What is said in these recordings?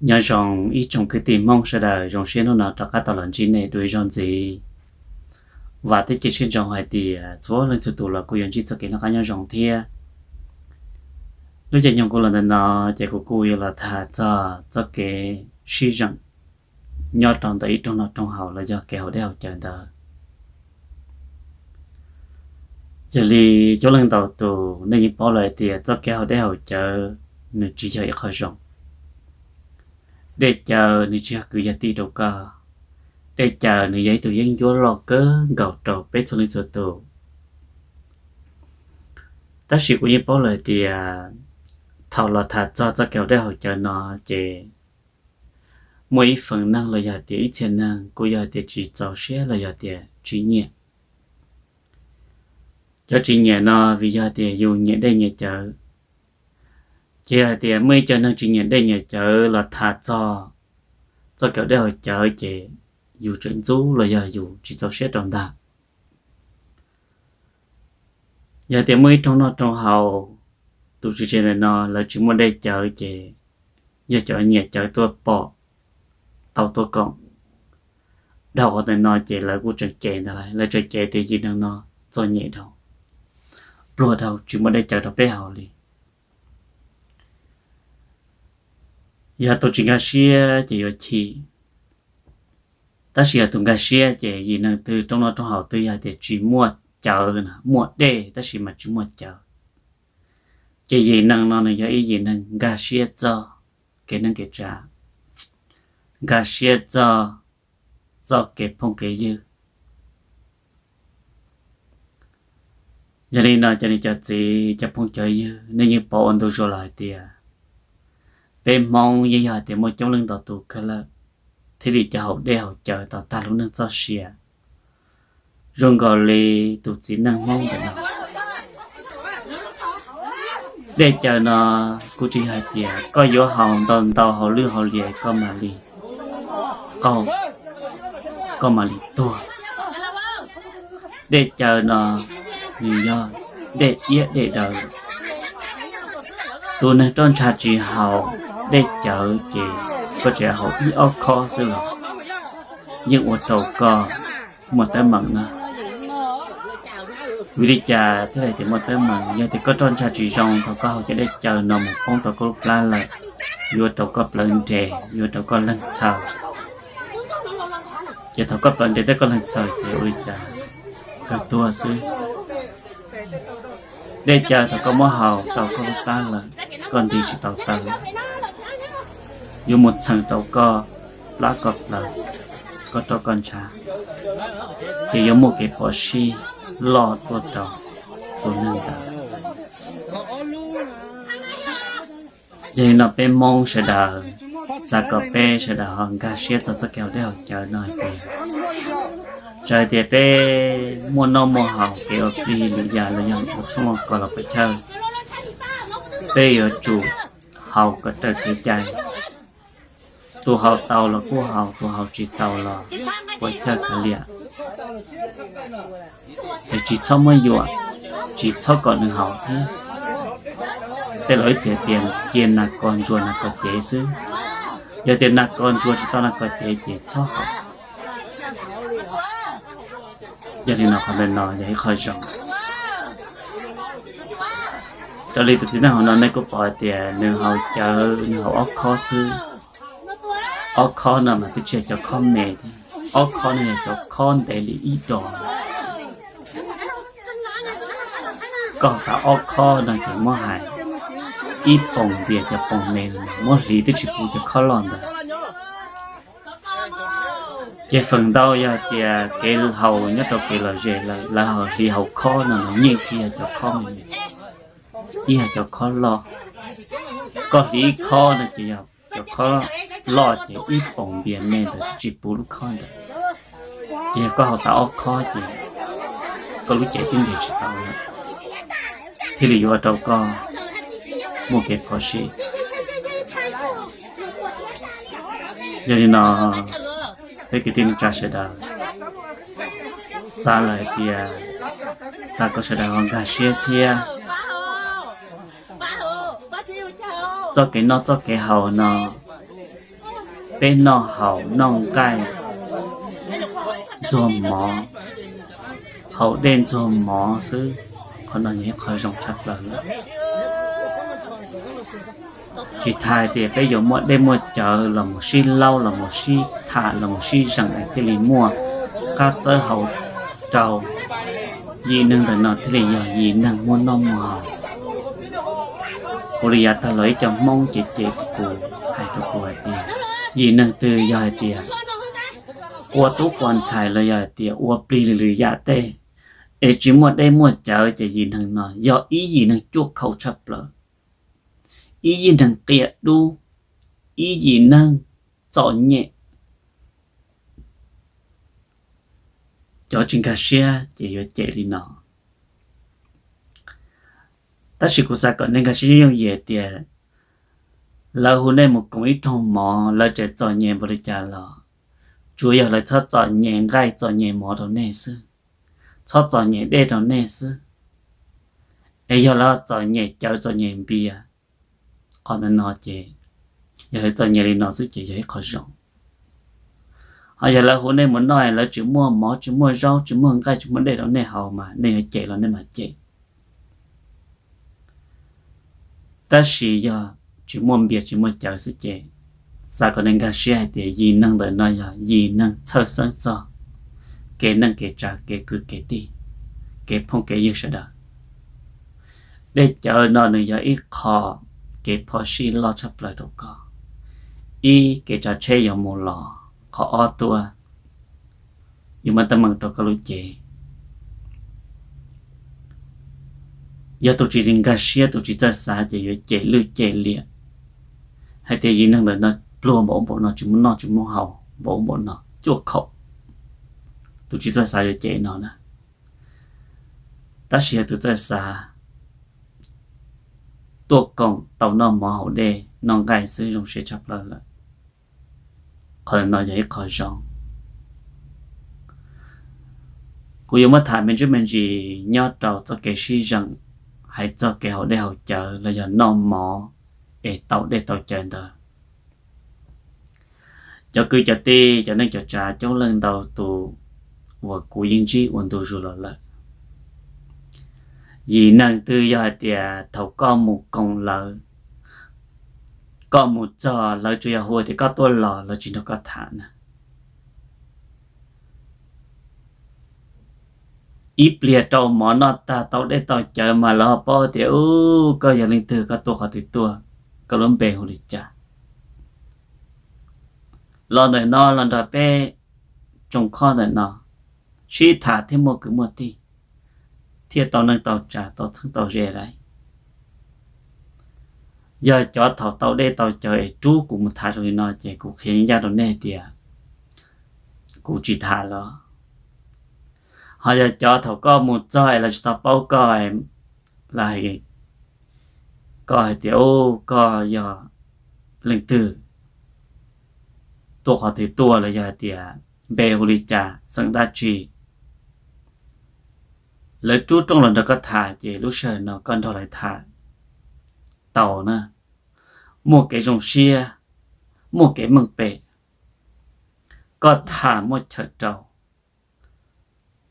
Nyob zoo ib tsoom kwv tij Hmoob sawv daws, zoo siab hnub no rov qab tau los ntsib nej dua ib zaug ntxiv. Vam thiab cia siab ntsoov hais tias txhua leej txhua tus los kuj yuav ntsib txoj kev noj qab nyob zoo thiab. Lub caij nyoog kuv los ntawm no ces kuv kuj yuav los tham txog txoj kev sib zeem nyob rau ntawm ib rooj noj rooj haus los yog kev haus dej haus cawv ntawd. Yog li coob leej ntau tus nej yeej paub lawm hais tias txoj kev haus dej haus cawv nws tsis yog ib qho zoo. Dej cawv nws tsis yog kwv yog tij rau koj. Dej cawv nws yog ib tug yeeb ncuab loj kawg nkaus rau peb txhua leej txhua tus. Tab sis kuv yeej paub lawm tias thaum los tham txog txoj kev haus dej haus cawv no ces muaj ib feem neeg los yog tias ib txhia neeg kuj yog tias tsis txaus siab los yog tias tsis nyiam. Cov tsis nyiam no vim yog tias yus nyiam dej nyiam cawv. Ces yog hais tias muaj ib co neeg tsis nyiam dej nyiam cawv los tham txog txoj kev haus dej haus cawv ces yus tseem ntxub los yog yus tsis txaus siab rau ntag. Yog tias muaj ib rooj noj rooj haus, tus tswv tsev ntawm no lawv tsis muaj dej cawv ces yog cov nyiam cawv tuaj pom tau tuaj koom. Dhau qhov ntawm no ces lawv kuj tseem cem ntag lauj, lawv tseem cem tias yim neeg no txom nyem dhau, pluag dhau tsis muaj dej cawv rau peb haus li. Yog tus tsis nkag siab ces yuav chim, tab sis yog tus nkag siab ces yim neeg twg rooj noj rooj haus twg yog tias tsis muaj cawv, muaj dej tab sis mas tsis muaj cawv, ces yim neeg no nws yog ib yim neeg nkag siab txog kev neej kev tsav, nkag siab txog txoj kev phooj kev ywg. Yog li no cov niam cov txiv cov phooj cov ywg, nej yeej paub ua ntu zus los hais tias peb Hmoob yeej yog hais tias muaj coob leej ntau tus kawg lawm thiaj li cov haus dej haus cawv tau tag lub neej txoj sia, zoo nkaus li tus txiv neej Hmoob ntawm no. Dej cawv no kuj tsis yog hais tias koj yuav haus ntau ntau haus lwj haus liam koj mam li qaug, koj mam li tuag. Dej cawv no nws yog dej iab dej daw. Tus neeg roj ntsha tsis haus dej cawv ces koj tseem haus ib ob khob xwb los yeej ua rau koj muaj teeb meem na. Vim li cas thiaj hais tias muaj teeb meem? Yog tias koj roj ntsha tsis zoo thaum koj haus cov dej cawv no mus poob rau koj lub plab lawm, yuav ua rau koj plawv nres, yuav ua rau koj leeg txhaws. Ces thaum koj plawv nres thiab koj leeg txhaws ces ua li cas kawg tuag xwb. Dej cawv thaum koj muab haus tau koj lub plab lawm, koj nti tsis tau taw, yuav mus txheem rau koj plab koj plawv, koj roj koj ntsha, ces yuav muaj kev phom sij loj tuaj rau tus neeg ntawd. Yog li no peb Hmoob sawv daws, xav kom peb sawv daws ho nkag siab txog txoj kev haus dej haus cawv no hais tias, txawm hais tias peb muaj noj muaj haus kev ua plig lwm yam los yog ua tshoob ua kos los puas chawj, peb yuav tsum haus kom raws kev cai. Tus haus tau los kuj haus, tus haus tsis tau los puas chawj kav liam. Es tsis txhob muab yuam, tsis txhob kom nws haus thiab. Tej laus ib txhia tias cia nas kos ntsuas nas kos cev xwb. Yog tias nas kos ntsuas tsis tau nas kos cev ces txhob haus. Yog li no qhov ntawm no yog ib qho zoo. Raws li tus txiv neej hauv no nej kuj pom hais tias nws haus cawv, nws haus ob khob xwb. Ob khob no mas twb tsis yog cov khob me thiab, ob khob no yog cov khob ntev li ib dos. Koj haus tas ob khob no ces muab hais ib poom npias cov poom me, muab hliv twb tsis puv cov khob loj ntawd. Ces feem ntau yog hais tias kev haus nyob rau kev lom zem lawm, lawv hliv haus khob no los yeej tsis yog cov khob me me, yeej yog cov khob loj. Koj hliv ib khob no ces yog cov khob loj ces ib poom npias me ntawd twb tsis puv lub khob ntawd. Ces yog koj haus tas ob khob ces koj lub cev twb nres tsis tau lawm, thiaj li yuav ua rau koj muaj kev phom sij. Yog li no peb kwv tij neej tsa sawv daws xav lawm hais tias xav kom sawv daws ho nkag siab thiab. Txoj kev noj txoj kev haus no peb noj haus noj nqaij ntxuag mov, haus dej ntxuag mov xwb, qhov no yog ib qho zoo tshaj plaws lawm. Tsis tas hais tias peb yuav muaj dej muaj cawv los mus sib laub los mus sib tham los mus sib zeem es thiaj li muaj qab txawb hau rau yim neeg ntawm no thiaj li yog yim neeg muaj noj muaj haus. Kuv li yav tag los ib co Hmoob ces cem kuv, hais rau kuv hais tias yim neeg twg yog hais tias ua tub ua ntxhais los yog hais tias ua plig li lwm yam tej es tsis muaj dej muaj cawv ces yim neeg no yog ib yim neeg cuaj khaum tshaj plaws, ib yim neeg qia dub, ib yim neeg txom nyem. Cov tsis nkag siab ces yuav cem li no. Tab sis kuv xav kom nej nkag siab yooj yim tias lawv hu nej mus koom ib rooj mov, lawv tseem txom nyem npaum li cas los tsuav yog lawv txhob txom nyem nqaij txom nyem mov rau nej xwb, txhob txom nyem dej rau nej xwb. Es yog lawv txom nyem cawv txom nyem npias, qhov ntawd no ces yog lawv txom nyem li no xwb ces yog ib qho zoo. Ho yog lawv hu nej mus noj es lawv tsis muaj mov tsis muaj zaub tsis muaj nqaij tsis muaj dej rau nej haus mas nej yuav cem los nej mam cem. Tab sis yog tsis muaj npias tsis muaj cawv xwb ces xav kom nej nkag siab hais tias yim neeg ntawm no yog yim neeg txhawj xeeb txog kev neej kev tsav kev kwv kev tij, kev phooj kev ywg sawv daws. Dej cawv no nws yog ib qho kev phom sij loj tshaj plaws rau koj. Ib, kev tsav tsheb yuav mus los, qhov ob tuaj yuav muaj teeb meem rau koj lub cev. Yog tus tsis nkag siab tus tsis txawj xav ces yuav cem lwj cem liam hais tias yim neeg ntawm no pluag npaum npaum no tsis muaj noj tsis muaj haus npaum npaum no cuaj khaum. Tus tsis txawj xav yuav cem no na. Tab sis yog tus txawj xav tuaj koom tau noj mov haus dej noj nqaij xwb zoo siab tshaj plaws lawm. Qhov no yog ib qho zoo. Kuv yuav muab tham me ntsis me ntsis nyob rau txoj kev sib zeem, hais txog kev haus dej haus cawv los yog noj mov es tau dej tau cawv ntawd. Cov kwv cov tij cov neej cov tsav coob leej ntau tus uas kuv yeej ntsib ua ntu zus los lawm, yim neeg twg yog hais tias thaum koj mus koom lawv, koj mus txog lawv tsuas yog hu tias koj tuaj los lawv tsis nrog koj tham na. Ib pliag rau mov noj tag tau dej tau cawv mas lawv ho paub tias ub koj yog leej twg koj tuaj qhov twg tuaj, koj lub npe hu li cas. Los ntawm no los nrog peb tsoom khob ntawm no sib tham thiab muaj kwv muaj tij, thiaj tau neej tau tsav tau txheeb tau ze lawm. Yog cov thaum tau dej tau cawv es rub kuv mus tham zoo li no ces kuv qhia ncaj rau nej tias kuv tsis tham lawm. Ho yog cov thaum koj mus txog es lawv tsis tau paub koj, lawv hais koj hais tias ub koj yog leej twg, tuaj qhov twg tuaj los yog hais tias npe hu li cas xeem dab tsi, lawv rub rooj los nrog koj tham ces lub sij hawm no koj nrog lawv tham tau na, muaj kev zoo siab, muaj kev meej pem, koj tham muaj chaw rau,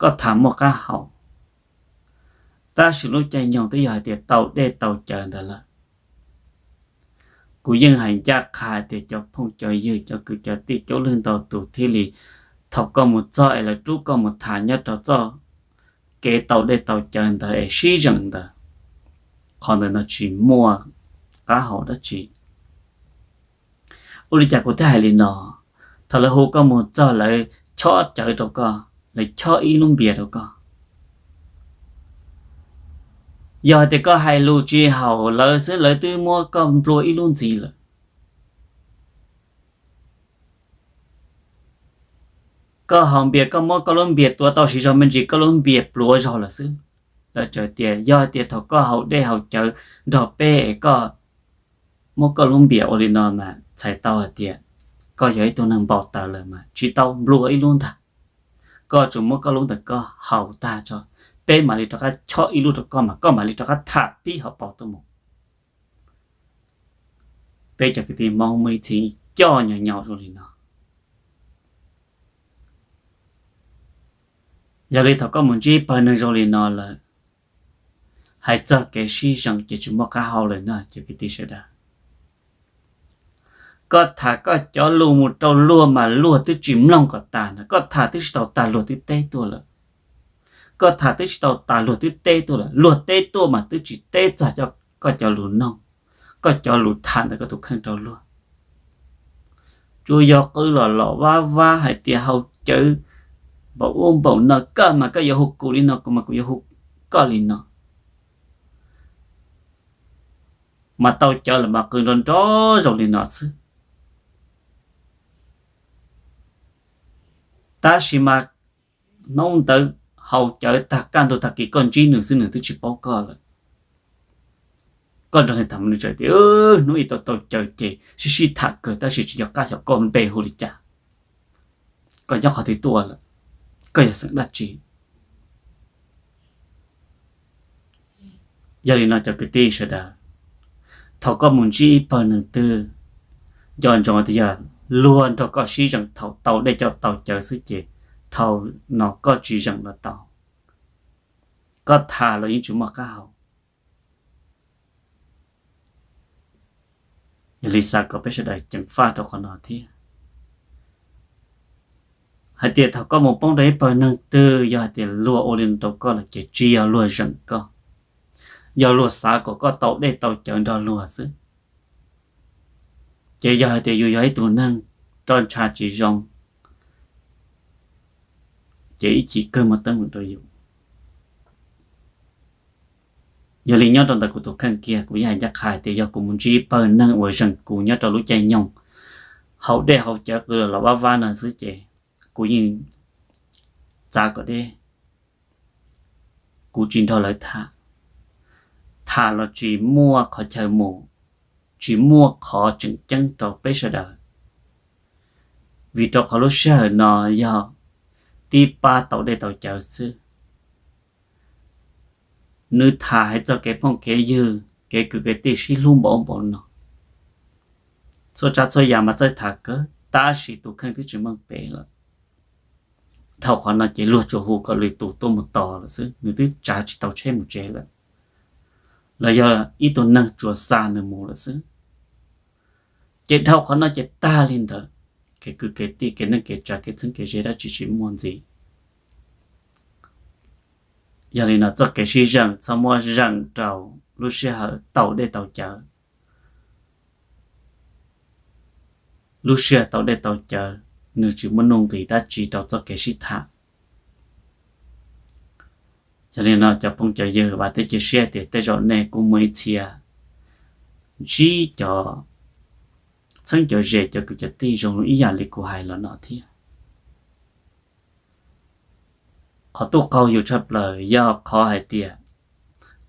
koj tham muaj qab hau. Tab sis lub caij nyoog twb yog hais tias tau dej tau cawv ntawd lawm. Kuv yeej hais ncaj qha tias cov phooj cov ywg cov kwv cov tij coob leej ntau tus thiaj li thaum koj mus txog es lawv rub koj mus tham nyob rau txoj kev tau dej tau cawv ntawd es sib zeem ntawd, qhov ntawd no tsis muaj qab hau dab tsi. Ua li cas kuv thiaj hais li no? Thaum lawv hu koj mus txog lawv chob cawv rau koj, lawv chob ib lub npias rau koj, yog hais tias koj hais lus tsis haum lawv xwb lawv twb muab koj nplua ib lub ntxiv lawm. Koj haus npias koj muab koj lub npias tuav tau siv zog me ntsis koj lub npias pluav zog lawm xwb. Lawv txawm tias yog hais tias thaum koj haus dej haus cawv nrog peb es koj muab koj lub npias ua li no mas txhais tau hais tias koj yog ib tug neeg npau taws lawm mas tsis tau nplua ib lub ntag. Koj tsuas muab koj lub ntawm koj haus tag tso, peb mam li rov qab chob ib lub rau koj mas koj mam li rov qab tham tib hauv paus tuaj mus. Peb cov kwv tij Hmoob muaj ib txhia coj nyaum nyaum zoo li no. Yog li thaum koj mus ntsib pawg neeg zoo li no lawm, hais txog kev sib zeem ces tsis muaj qab hau lawm no cov kwv tij sawv daws. Koj tham koj cov lus mus rau luag mas luag twb tsis mloog kom tas na, koj tham twb tsis tau tas luag twb teb tuaj lawm. Koj tham twb tsis tau tas luag twb teb tuaj lawm, luag teb tuaj mas twb tsis teb txog koj cov lus nug, koj cov lus tham ntawm koj tus kheej rau luag. Tsuas yog qw los los vab vab hais tias haus cawv npaum ub npaum no, koj mas koj yuav hu kuv li no, kuv mas kuv yuav hu koj li no, mas tau cawv lawm mas qw nrov nrov zoo li no xwb. Tab sis mas hnub ntawd haus cawv tag kaj ntug tag kis koj ntsib nws xwb nws twb tsis paub koj lawm. Koj nrog nws tham mas nws txawm tias hnub ib tau tau cawv ces sib sib tham kawg tab sis tsis nco qab xyov koj npe hu li cas, koj nyob qhov twg tuaj lawm, koj yog xeem dab tsi. Yog li no cov kwv tij sawv daws, thaum koj mus ntsib ib pawg neeg twg, nco ntsoov tias yog luag nrog koj sib zeem thaum tau dej tau cawv xwb ces thaum no koj tsis zeem los tau, koj tham los yeej tsis muaj qab hau. Yog li xav kom peb sawv daws ceev faj rau qhov no thiab, hais tias thaum koj mus poob rau ib pawg neeg twg yog hais tias luag ua li no rau koj lawm ces tsis yog luag zeem koj, yog luag xav kom koj tau dej tau cawv nrog luag xwb. Ces yog hais tias yus yog ib tug neeg roj ntsha tsis zoo, ces ib chim kawg muaj teeb meem rau yus. Yog li nyob rau ntawm kuv tus kheej kiag kuv yeej hais ncaj qha hais tias yog kuv mus ntsib pawg neeg uas zeem kuv nyob rau lub caij nyoog haus dej haus cawv qw los los vab vab no xwb ces kuv yeej txav kom deb, kuv tsis nrog lawv tham. Tham los tsis muaj qhov chaw mus, tsis muaj qhov tseem ceeb rau peb sawv daws, vim rau qhov lub sij hawm no yog tib pab tau dej tau cawv xwb. Nws tham hais txog kev phooj kev ywg, kev kwv kev tij sib hlub npaum npaum no, txhua tsav txhua yam mas txawj tham kawg tab sis tus kheej twb tsis meej pem lawm. Dhau qhov no ces luag tsuas hu kom lwm tus tuaj mus tos lawm xwb, nws twb tsav tsis tau tsheb mus tsev lawm, los yog ib tug neeg tsuas xa nws mus lawm xwb. Ces dhau qhov no ces tag li ntawd, kev kwv kev tij, kev neej kev tsav, kev txheeb kev ze dab tsi tsis muaj ntxiv. Yog li no txoj kev sib zeem txhob muab zeem rau lub sij hawm tau dej tau cawv. Lub sij hawm tau dej tau cawv nws tsis muaj nuj nqis dab tsi rau txoj kev sib tham. Yog li no cov phooj cov ywg, vam thiab cia siab tias tej zaum nej kuj muaj ib txhia ntsib cov txheeb cov ze, cov kwv cov tij zoo ib yam li kuv hais los no thiab. Qhov tub qaug yus tshaj plaws yog qhov hais tias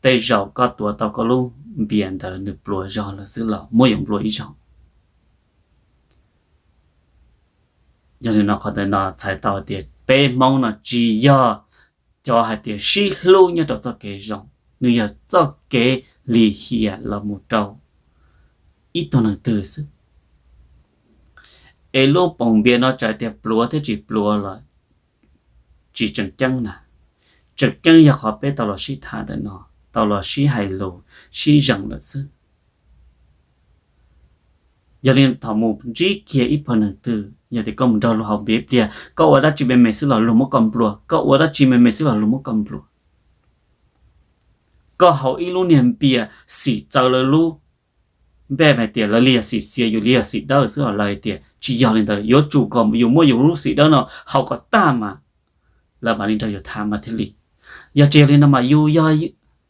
tej zaum koj tuav tau koj lub npias ntawd nws pluav zog lawm xwb los muab yus nplua ib zaug. Yog li no qhov ntawm no txhais tau hais tias peb Hmoob no tsis yog cov hais tias sib hlub nyob rau txoj kev zoo, nws yog txoj kev lim hiam los mus rau ib tug neeg twg xwb. Es lub poom npias no txawm tias pluav thiab tsis pluav los tsis tseem ceeb na. Tseem ceeb yog qhov peb tau los sib tham ntawm no, tau los sib hais lus, sib zeem lawm xwb. Yog li thaum mus ntsib kiag ib pawg neeg twg, yog tias koj mus nrog luag haus npias ib pliag, koj ua dab tsi me me xwb los luag muab koj nplua, koj ua dab tsi me me xwb los luag muab koj nplua. Koj haus ib lub niag npias xim txawv lawv lub npej mas hais tias lawv li yog xim xiav, yus li yog xim dawb xwb, lawv hais tias tsis yog li ntawd, yuav tsum kom yus muab yus lub xim dawb no haus kom tag mas lawv mam li nrog yus tham mas thiaj li. Yog tsis yog li no mas yus yog,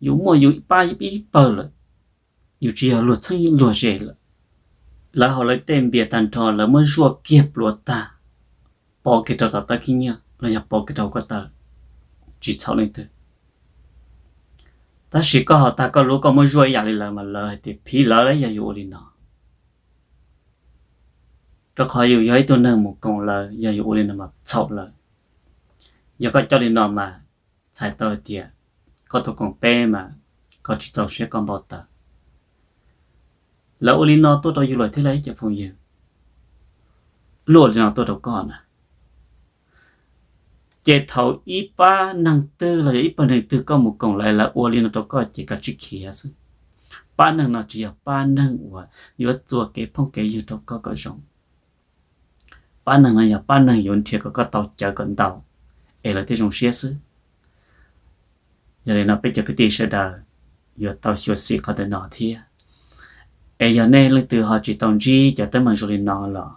yus muaj yus pab ib pawg lawm, yus tsis yog luag txheeb luag ze lawm. Lawv haus lawv tej npias tag nrho lawv muab zuaj kiag pluav tag, pov kiag rau tom tawb khib nyiab los yog pov kiag rau ko taw, tsis txhaum leej twg. Tab sis koj haus tag koj lub koj muab zuaj ib yam li lawv mas lawv hais tias phiv lawv yog yus ua li no. Rau qhov yus yog ib tug neeg mus koom lawv, yog yus ua li no mas txhaum lawv. Yog koj coj li no mas txhais tau hais tias koj tuaj koom peb mas koj tsis txaus siab koj npau taws. Lawv ua li no tuaj rau yus lawm thiab lauj cov phooj ywg. luaj li no tuaj rau koj na. Ces thaum ib pab neeg twg los yog ib pawg neeg twg koj mus koom lawv, lawv ua li no rau koj ces koj tsis khiav xwb. Pab neeg no tsis yog pab neeg uas yuav txua kev phooj kev ywg rau koj kom zoo. Pab neeg no yog pab neeg yuav nrhiav kom koj tau cawv kom ntau, es lawv thiaj zoo siab xwb. Yog li no peb cov kwv tij sawv daws yuav tau xyuam xim qhov ntawm no thiab. Es yog nej leej twg ho tsis tau ntsib cov teeb meem zoo li no los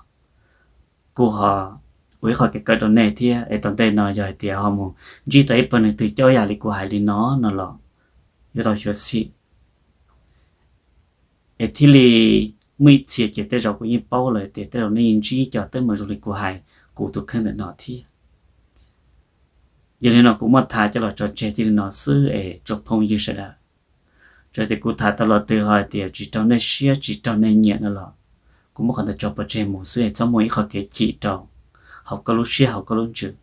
kuv ho ua ib qho kev kawm rau nej thiab. Es tom ntej no yog hais tias ho mus ntsib tau ib pawg neeg twg coj yam li kuv hais li no no los yuav tau xyuam xim, es thiaj li muaj ib txhia ces tej zaum kuv yeej paub lawm tias tej zaum nej yeej ntsib cov teeb meem zoo li kuv hais kuv tus kheej ntawm no thiab. Yog li no kuv muab tham coj los tso tseg txij li no xwb es tsoom phooj ywg sawv daws, txawm tias kuv tham tau lo twg ho hais tias tsis raug nej siab tsis raug nej nyiam no los kuv muab qhov ntawd tso pov tseg mus xwb es txhob muaj ib qho kev chim rau hauv koj lub siab hauv koj lub ntsws.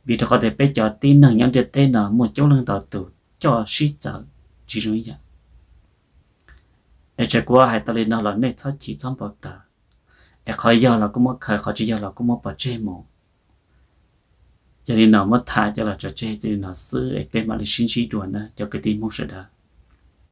Vim rau qhov tias peb cov tib neeg nyob ntiaj teb no muaj coob leej ntau tus coj sib txawv tsis zoo ib yam. Es txawm kuv hais tau li no los nej txhob chim txhob npau taws, es qhov yog los kuj muab khaws, qhov tsis yog los kuj muab pov tseg mus. Yog li no muab tham coj los tso tseg txij li no xwb es peb mam li sib ntsib dua na cov kwv tij Hmoob sawv daws.